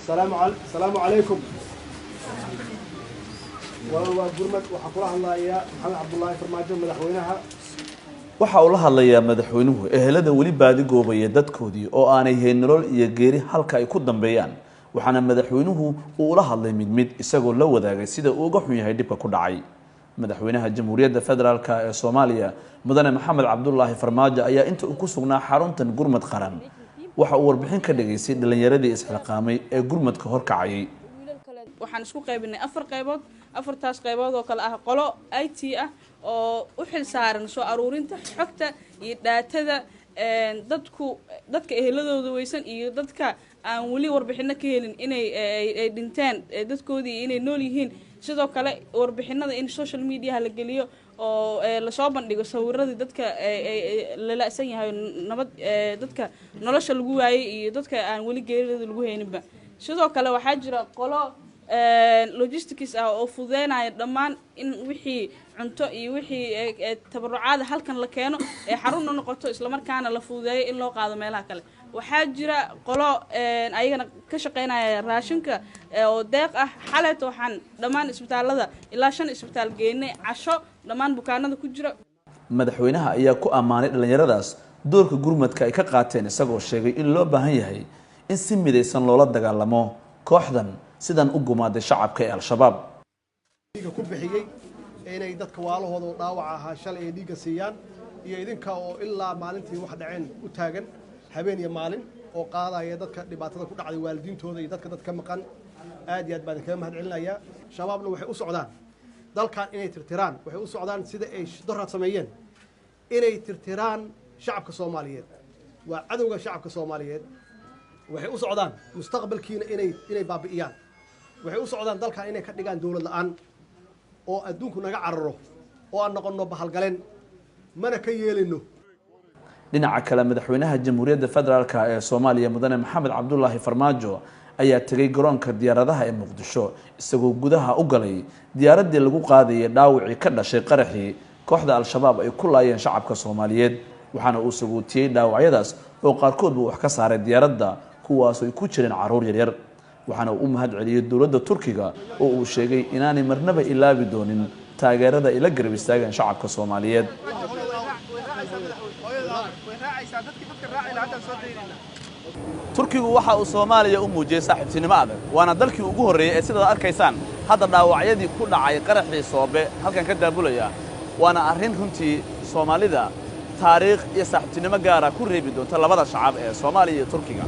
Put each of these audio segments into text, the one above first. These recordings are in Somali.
Salaamu calaykum. Walaal, waa gurmad. Waxaa kula hadlayaa Maxamed Cabdulaahi Farmaajo, madaxweynaha. Waxa uu la hadlayaa madaxweynuhu ehelada weli baadigoobaya dadkoodii oo aanay hayn nolol iyo geeri halka ay ku dambeeyaan, waxaana madaxweynuhu uu ula hadlay mid mid, isagoo la wadaagay sida uu uga xun yahay dhibka ku dhacay. Madaxweynaha Jamhuuriyadda Federaalka ee Soomaaliya, Mudane Maxamed Cabdulaahi Farmaajo, ayaa inta uu ku sugnaa xaruntan gurmad qaran waxa uu warbixin ka dhageystay dhalinyaradii isxilqaamay ee gurmadka horkacayay. Waxaan isku qaybinay afar qaybood, afartaas qaybood oo kale ah: qolo IT ah oo u xil saaran soo aruurinta xogta iyo data-da dadku, dadka eheladooda weysan iyo dadka aan weli warbixino ka helin inay ay dhinteen dadkoodii iyo inay nool yihiin. Sidoo kale warbixinada in social mediaha la geliyo oo lasoo bandhigo sawiradii dadka la la-san yahay, nabad dadka nolosha lagu waayey iyo dadka aan weli geeridooda lagu hayninba. Sidoo kale waxaa jira qolo logistics ah oo fududeynaya dhammaan in wixii cunto iyo wixii tabarucaada halkan la keeno ee xarunna noqoto, islamarkaana la fududeeyo in loo qaado meelaha kale. Waxaa jira qolo ayagana ka shaqeynaya raashinka oo deeq ah. Xaleeto waxaan dhammaan isbitaalada, ilaa shan isbitaal, geynay casho dhammaan bukaanada ku jira. Madaxweynaha ayaa ku ammaanay dhallinyaradaas doorka gurmadka ay ka qaateen, isagoo sheegay in loo baahan yahay in si midaysan loola dagaalamo kooxdan sidan u gumaaday shacabka ee Al-Shabaab. Dhiigga ku bixiyey inay dadka waalahooda oo dhaawaca ahaa shalay ay dhiigga siiyaan, iyo idinka oo ilaa maalintii wax dhaceen u taagan habeen iyo maalin oo qaadaya dadka dhibaatada ku dhacday waalidiintooda iyo dadka ka maqan, aad iyo aad baan idinkaga mahad celinayaa. Shabaabna waxay u socdaan dalkan inay tirtiraan. Waxay u socdaan sida ay doraad sameeyeen, inay tirtiraan shacabka Soomaaliyeed. Waa cadowga shacabka Soomaaliyeed. Waxay u socdaan mustaqbalkiina inay baabi'iyaan. Waxay u socdaan dalkan inay ka dhigaan dowlad la'aan oo adduunku naga cararo oo aan noqonno bahalgaleen. Mana ka yeelino. Dhinaca kale, madaxweynaha Jamhuuriyadda Federaalka ee Soomaaliya, Mudane Maxamed Cabdulaahi Farmaajo, ayaa tegay garoonka diyaaradaha ee Muqdisho, isagoo gudaha u galay diyaaraddii lagu qaadayay dhaawacii ka dhashay qaraxii kooxda Al-Shabaab ay ku laayeen shacabka Soomaaliyeed, waxaana uu sagootiyey dhaawacyadaas oo qaarkoodba wax ka saaray diyaaradda, kuwaas ay ku jireen carruur yaryar. Waxaana uu u mahad celiyey dowladda Turkiga oo uu sheegay inaanay marnaba ilaabi doonin taageerada ay la garab istaageen shacabka Soomaaliyeed. Turkigu waxa uu Soomaaliya u muujiyey saaxiibtinimo adag, waana dalkii ugu horreeyey ee sidaad arkaysaan hadda dhaawacyadii ku dhacay qaraxii Soobe halkan ka daabulaya, waana arrin runtii Soomaalida taariikh iyo saaxiibtinimo gaara ku reebi doonta labada shacab ee Soomaaliya iyo Turkiga.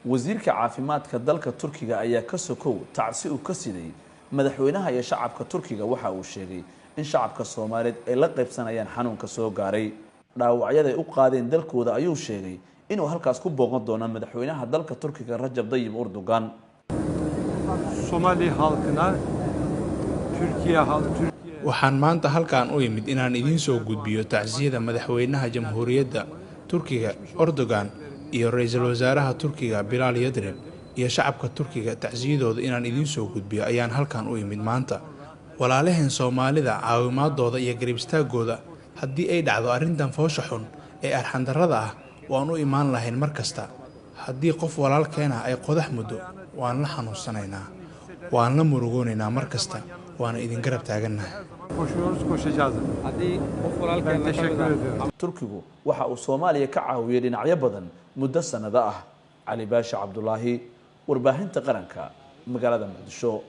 Wasiirka caafimaadka dalka Turkiga ayaa ka sokow tacsi uu ka siday madaxweynaha iyo shacabka Turkiga waxa uu sheegay in shacabka Soomaaliyeed ay la qaybsanayaan xanuunka soo gaaray. Dhaawacyada ay u qaadeen dalkooda ayuu sheegay inuu halkaas ku booqan doono madaxweynaha dalka Turkiga, Rajab Dayib Erdogan. Somali halkına Türkiye halk Türkiye Waxaan maanta halkan u imid inaan idiin soo gudbiyo tacsiyada madaxweynaha Jamhuuriyadda Turkiga Erdogan iyo ra-iisul wasaaraha Turkiga Bilaal Yadrib iyo shacabka Turkiga. Tacsiyadooda inaan idiin soo gudbiyo ayaan halkan u imid maanta. Walaalaheen Soomaalida caawimaadooda iyo garab istaagooda, haddii ay dhacdo arrintan foosha xun ee arxandarrada ah, waan u imaan lahayn mar kasta. Haddii qof walaalkeena ay qodax muddo, waan la xanuunsanaynaa, waan la murugoonaynaa mar kasta, waana idin garab taagannahay. Koşuyoruz, koşacağız. Ben teşekkür ediyorum. Turkigu waxa uu Soomaaliya ka caawiyey dhinacyo badan muddo sannado ah. Cali Baashi Cabdulaahi, Warbaahinta Qaranka, magaalada Muqdisho.